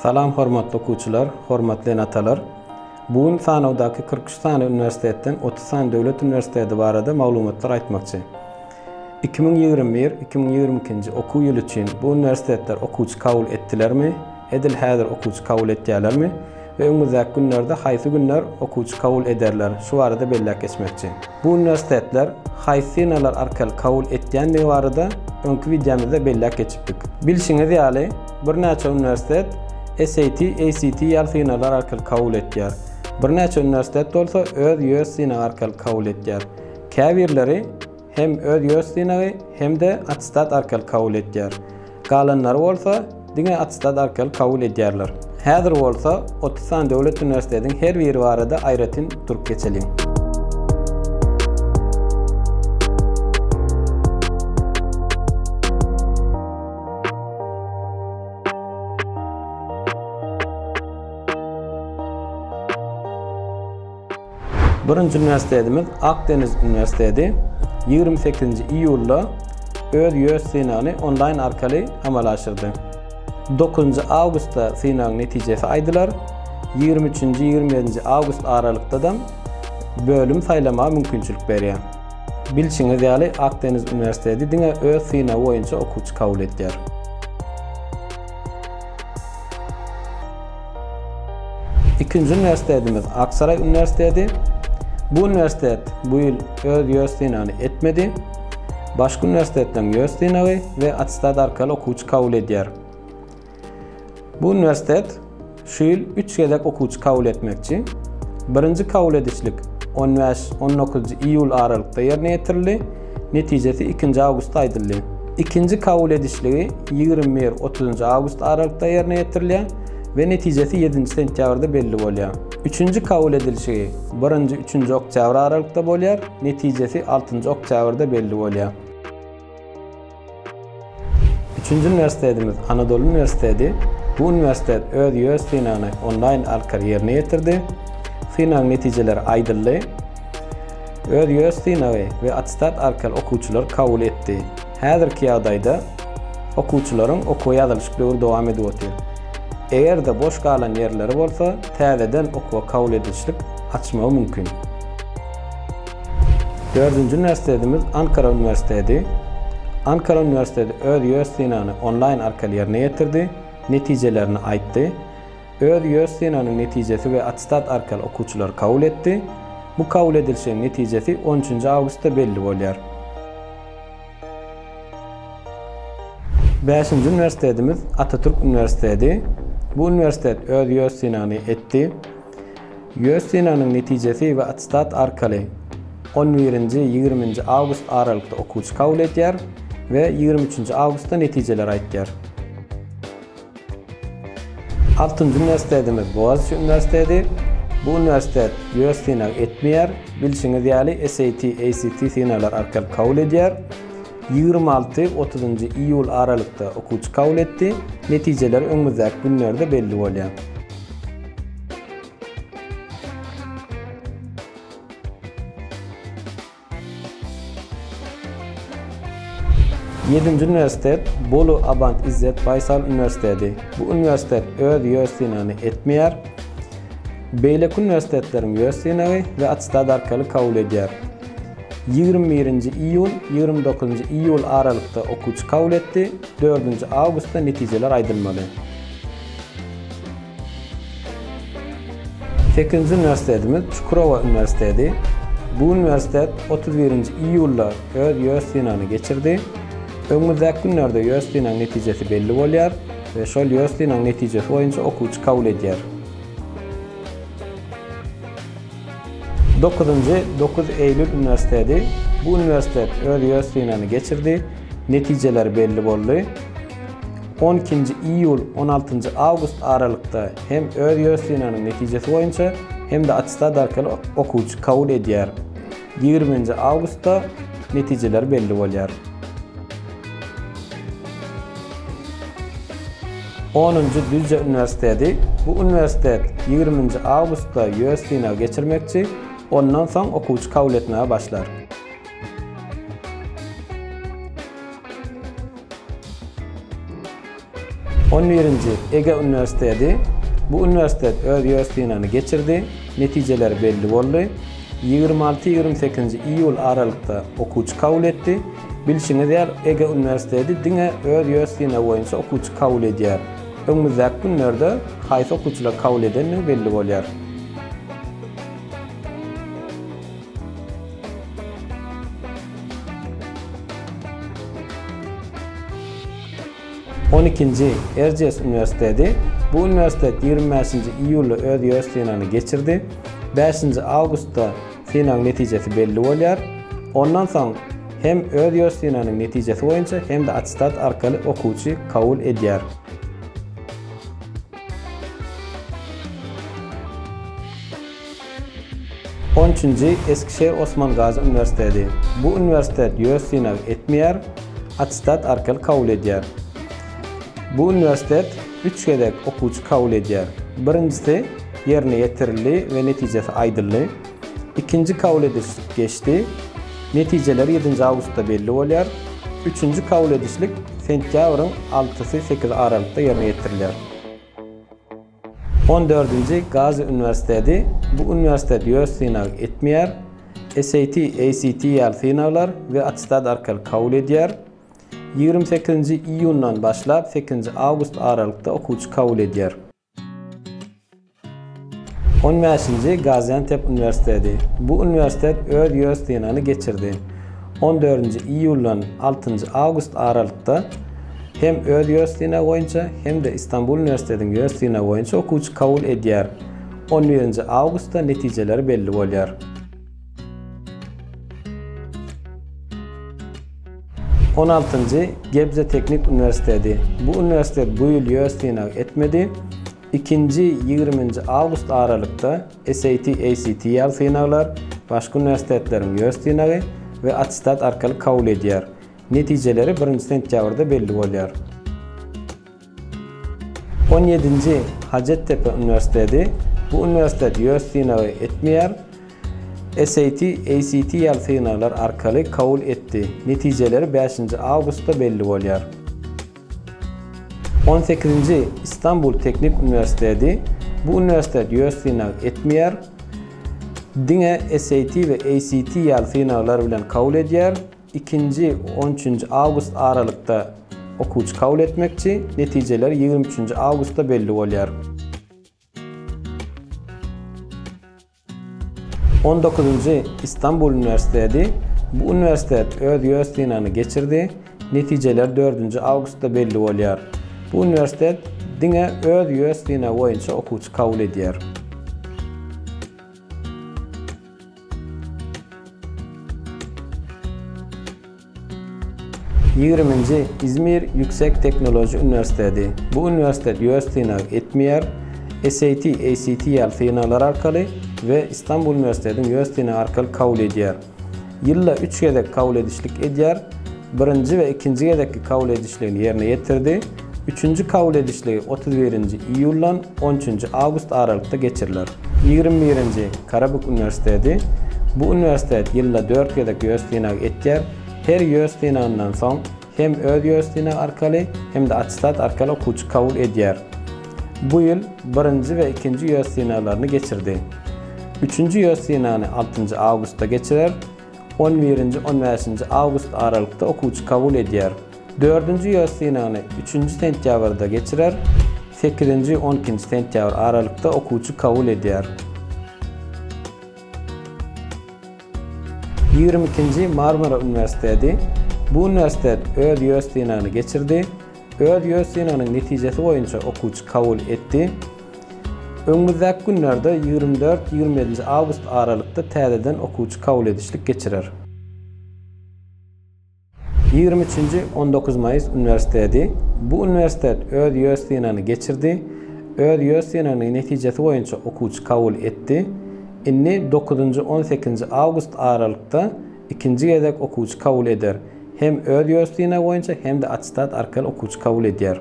Salam hormatly okuwçylar, hormatly ene-atalar. Bu gün sanawdaky 43 sany uniwersitetden 30 sany döwlet uniwersiteti barada maglumatlar aýtmakçy. 2021, 2022-nji okuw ýyly üçin bu uniwersitetler okuwçy kabul etdilermi, edil häzir okuwçy kabul etýärlermi we öňümizdäki günlerde haýsy günler okuwçy kabul ederler, şu barada belläp geçmekçi. Bu uniwersitetler haýsy synaglar arkaly kabul etýändigi barada öňki wideomyzda belläp geçipdik. Bilşiňiz ýaly, birnäçe uniwersitet SAT, ACT ýaly synaglar arkaly kabul etýär. Birnäçe uniwersitet bolsa öz YÖS synagy arkaly kabul etýär. Käbirleri hem öz YÖS synagy hem-de attestat arkaly kabul etýär. Galanlary bolsa diňe attestat arkaly kabul edýärler. Häzir bolsa 30 sany döwlet uniwersitetiň her biri barada aýratyn durup geçeliň. Birinji uniwersitetimiz Akdeniz uniwersiteti 28-nji iýulda öz ýös synagyny onlaýn arkaly amala aşyrdy. 9-njy awgustda synagyň netijesi aýdylar. 23-nji, 27-nji awgust aralykda-da bölüm saýlamaga mümkinçilik berýär. Bilşiňiz ýaly, Akdeniz uniwersiteti diňe öz synagy boýunça okuwçy kabul edýär. Ikinji uniwersitetimiz Aksaraý uniwersiteti. Bu uniwersitet bu ýyl öz ýös synagyny etmedi. Başga uniwersitetleriň ýös synagy we attestat arkaly okuwçy kabul edýär. Bu uniwersitet şu ýyl 3 gezek okuwçy kabul etmekçi. Birinji kabul edişlik 15-19 iýul aralykda ýerine ýetirildi. Netijesi 2-nji awgustda aýdyldy. Ikinji kabul edişligi 21-30 awgust aralykda ýerine ýetirilýär we netijesi 7-nji sentýabrda belli bolýar. Üçünji kabul edilişigi 1-nji, 3-nji oktýabr aralykda bolýar, netijesi 6-njy oktýabrda belli bolýar. Üçünji uniwersitetimiz Anadolu uniwersiteti. Bu uniwersitet öz ýös synagyny onlaýn arkaly ýerine ýetirdi. Synagyň netijeleri aýdyldy. Öz ýös synagy we attestat arkaly okuwçylary kabul etdi. Häzirki ýagdaýda okuwçylaryň okuwa ýazylyşyk döwri dowam edip otyr. Eger-de boş galan ýerleri bolsa, täzeden okuwa kabul edilişlik açmagy mümkin. Dördünji uniwersitetimiz Ankara uniwersiteti. Ankara uniwersiteti öz ýös synagyny onlaýn arkaly ýerine ýetirdi, netijelerini aýtdy. Öz ýös synagynyň netijesi we attestat arkaly okuwçylary kabul etdi. Bu kabul edilişigiň netijesi on üçünji awgustda belli bolýar. Bäşinji uniwersitetimiz Atatürk uniwersiteti. Bu uniwersitet öz ýös synagyny etdi. Ýös synagynyň netijesi we attestat arkaly on birinji, ýigriminji awgust aralykda okuwçy kabul edýär we ýigrimi üçünji awgustda netijeleri aýtýar. Altynjy uniwersitetimiz Bogaziçi uniwersiteti. Bu uniwersitet ýös synag etmeýär. Bilşiňiz ýaly SAT, ACT synaglar arkaly kabul edýär. 26, 30-njy iýul aralykda okuwçy kabul etdi. Netijeler öňümizdäki günlerde belli bolýar. Ýedinji uniwersitet Bolu Abant Izzet Baýsal uniwersiteti. Bu uniwersitet öz ýös synagyny etmeýär. Beýleki uniwersitetleriň ýös synagy we attestat arkaly kabul edýär. 21-nji iýul, 29-njy iýul aralykda okuwçy kabul etdi, 4-nji awgustda netijeler aýdylmaly. Sekizinji uniwersitetimiz Çukurowa uniwersiteti. Bu uniwersitet 31-nji iýulda öz ýös synagyny geçirdi. Öňümizdäki günlerde ýös synagyň netijesi belli bolýar we şol ýös synagyň netijesi boýunça okuwçy kabul edýär. Dokuzynjy 9 Eýlül uniwersiteti. Bu uniwersitet öz ýös synagyny geçirdi. Netijeleri belli boldy. 12-nji iýul, 16-njy awgust aralykda hem öz ýös synagynyň netijesi boýunça, hem-de attestat arkaly okuwçy kabul edýär. 20-nji awgustda netijeler belli bolýar. Onunjy Düzje uniwersiteti. Bu uniwersitet 20-nji awgustda ýös synagy geçirmekçi, ondan soň okuwçy kabul etmäge başlar. On birinji Ege uniwersiteti. Bu uniwersitet öz ýös synagyny geçirdi. Netijeleri belli boldy. 26 28 iýul aralykda okuwçy kabul etdi. Bilşiňiz ýaly, Ege uniwersiteti diňe öz ýös synagy boýunça okuwçy kabul edýär. Öňümizdäki günlerde haýsy okuwçylar kabul edendigi belli bolýar. On ikinji Erciyes uniwersiteti. Bu uniwersitet 25-nji iýulda öz ýös synagyny geçirdi. 5-nji awgustda synagyň netijesi belli bolýar. Ondan soň hem öz ýös synagynyň netijesi boýunça hem-de attestat arkaly okuwçy kabul edýär. On üçünji Eskişehir Osmangazi uniwersiteti. Bu uniwersitet ýös synag etmeýär, attestat arkaly kabul edýär. Bu uniwersitet üç gezek okuwçy kabul edýär. Birinjisi ýerine ýetirildi we netijesi aýdyldy. Ikinji kabul edişlik geçdi. Netijeler ýedinji awgustda belli bolýar. Üçünji kabul edişlik sentýabryň altysy, sekizi aralykda ýerine ýetirilýär. On dördünji Gazi uniwersiteti. Bu uniwersitet ýös synag etmeýär. SAT, ACT ýaly synaglar we attestat arkaly kabul edýär. 28-nji iýundan başlap 8-nji awgust aralykda okuwçy kabul edýär. On bäşinji Gaziantep uniwersiteti. Bu uniwersitet öz ýös synagyny geçirdi. On dördünji iýuldan altynjy awgust aralykda hem öz ýös synagy boýunça, hem-de Istanbul uniwersitetiniň ýös synagy boýunça okuwçy kabul edýär. On birinji awgustda netijeleri belli bolýar. On altynjy Gebze teknik uniwersiteti. Bu uniwersitet bu ýyl ýös synagy etmedi. Ikinji, ýigriminji awgust aralykda SAT, ACT ýaly synaglar, başga uniwersitetleriň ýös synagy we attestat arkaly kabul edýär. Netijeleri birinji sentýabrda belli bolýar. On ýedinji Hacettepe uniwersiteti. Bu uniwersitet ýös synagy etmeýär. SAT, ACT ýaly synaglar arkaly kabul etdi. Netijeleri bäşinji awgustda belli bolýar. On sekizinji Istanbul Teknik uniwersiteti. Bu uniwersitet ýös synag etmeýär. Diňe SAT we ACT ýaly synaglar bilen kabul edýär. Ikinji, on üçünji awgust aralykda okuwçy kabul etmekçi, netijeler 23-nji awgustda belli bolýar. On dokuzynjy Istanbul uniwersiteti. Bu uniwersitet öz ýös synagyny geçirdi. Netijeler dördünji awgustda belli bolýar. Bu uniwersitet diňe öz ýös synagy boýunça okuwçy kabul edýär. Ýigriminji Izmir Ýüksek Teknoloji Uniwersiteti. Bu uniwersitet ýös synag etmeýär. SAT, ACT ýaly synaglar arkaly we Istanbul uniwersitetiň ýös synagy arkaly kabul edýär. Ýylda üç gezek kabul edişlik edýär. Birinji we ikinji gezekki kabul edişligini ýerine ýetirdi. Üçünji kabul edişligi 31-nji iýuldan 13-nji awgust aralykda geçiriler. 21-nji Karabük uniwersiteti. Bu uniwersitet ýylda dört gezek ýös synag etýär. Her ýös synagyndan soň hem öz ýös synagy arkaly, hem-de attestat arkaly okuwçy kabul edýär. Bu ýyl birinji we ikinji ýös synaglaryny geçirdi. Üçünji ýös synagyny altynjy awgustda geçirer. On birinji, on bäşinji awgust aralykda okuwçy kabul edýär. Dördünji ýös synagyny üçünji sentýabrda geçirer. Sekizinji, on ikinji sentýabr aralykda okuwçy kabul edýär. 22-nji Marmara uniwersiteti. Bu uniwersitet öz ýös synagyny geçirdi. Öz ýös synagynyň netijesi boýunça okuwçy kabul etdi. Öňümizdäki günlerde 24, 27-nji awgust aralykda täzeden okuwçy kabul edişlik geçirer. 23-nji 19 maýys uniwersiteti. Bu uniwersitet öz ýös synagyny geçirdi. Öz ýös synagynyň netijesi boýunça okuwçy kabul etdi. Indi 9-njy 18-nji awgust aralykda ikinji gezek okuwçy kabul eder. Hem öz ýös synagy boýunça hem-de attestat arkaly okuwçy kabul edýär.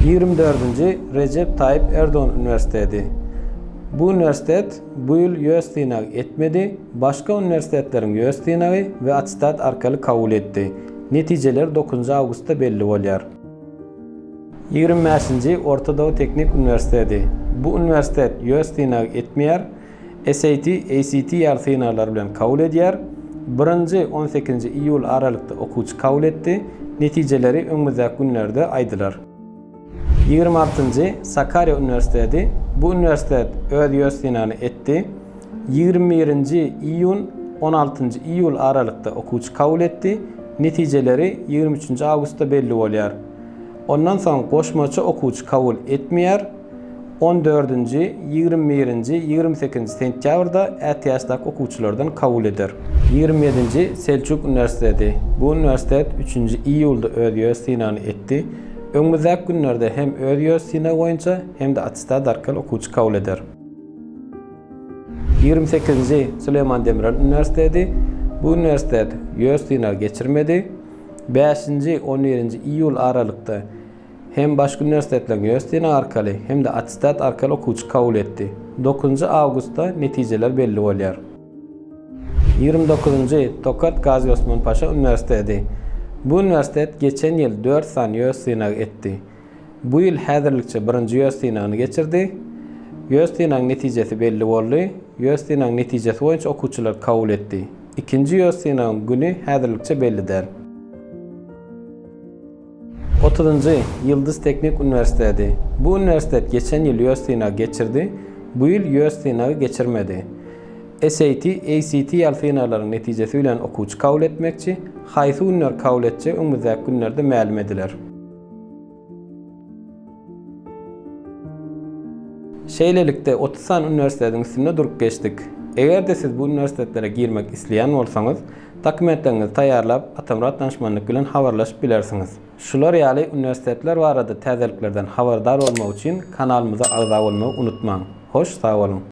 24-nji Rejep Taýyp Erdogan uniwersiteti. Bu uniwersitet bu ýyl ýös synag etmedi, başga uniwersitetleriň ýös synagy we attestat arkaly kabul etdi. Netijeler dokuzynjy awgustda belli bolýar. Ýigrimi bäşinji Orta Doğu Teknik Uniwersiteti. Bu uniwersitet ýös synagy etmeýär. SAT, ACT ýaly synaglar bilen kabul edýär. Birinji, on sekizinji iýul aralykda okuwçy kabul etdi. Netijeleri öňümizdäki günlerde aýdylar. Ýigrimi altynjy Sakarýa uniwersiteti. Bu uniwersitet öz ýös synagyny etdi. Ýigrimi birinji iýun, on altynjy iýul aralykda okuwçy kabul etdi. Netijeleri ýigrimi üçünji awgustda belli bolýar. Ondan soň goşmaça okuwçy kabul etmeýär. On dördünji, ýigrimi birinji, ýigrimi sekizinji sentýabrda ätiýaçdaky okuwçylardan kabul eder. Ýigrimi ýedinji Selçuk uniwersiteti. Bu uniwersitet üçünji iýulda öz ýös synagyny etdi. Öňümizdäki günlerde hem öz ýös synagy boýunça, hem-de attestat arkaly okuwçy kabul eder. Ýigrimi sekizinji Süleýman Demirel uniwersiteti. Bu uniwersitet ýös synagy geçirmedi. Bäşinji, on birinji iýul aralykda hem başga uniwersitetleriň ýös synagy arkaly, hem-de attestat arkaly okuwçy kabul etdi. Dokuzynjy awgustda netijeler belli bolýar. Ýigrimi dokuzynjy Tokat Gazi Osman Paşa uniwersiteti. Bu uniwersitet geçen ýyl dört sany ýös synagy etdi. Bu ýyl häzirlikçe birinji ýös synagyny geçirdi. Ýös synagyň netijesi belli boldy. Ýös synagyň netijesi boýunça okuwçylary kabul etdi. Ikinji ýös synagyň güni häzirlikçe belli däl. Otuzynjy Ýyldyz Teknik uniwersiteti. Bu uniwersitet geçen ýyl ýös synagy geçirdi. Bu ýyl ýös synagy geçirmedi. SAT, ACT ýaly synaglaryň netijesi bilen okuwçy kabul etmekçi. Haýsy günler kabul etjegi öňümizdäki günlerde mälim ediler. Şeýlelikde, 30 sany uniwersitetiň üstünde durup geçdik. Eger-de siz bu uniwersitetlere girmek isleýän bolsaňyz, dokumentleriňizi taýýarlap, Atamyrat Danyşmanlyk bilen habarlaşyp bilersiňiz. Şular ýaly uniwersitetler barada täzeliklerden habardar bolmak üçin kanalymyza agza bolmagy unutmaň. Hoş sag boluň!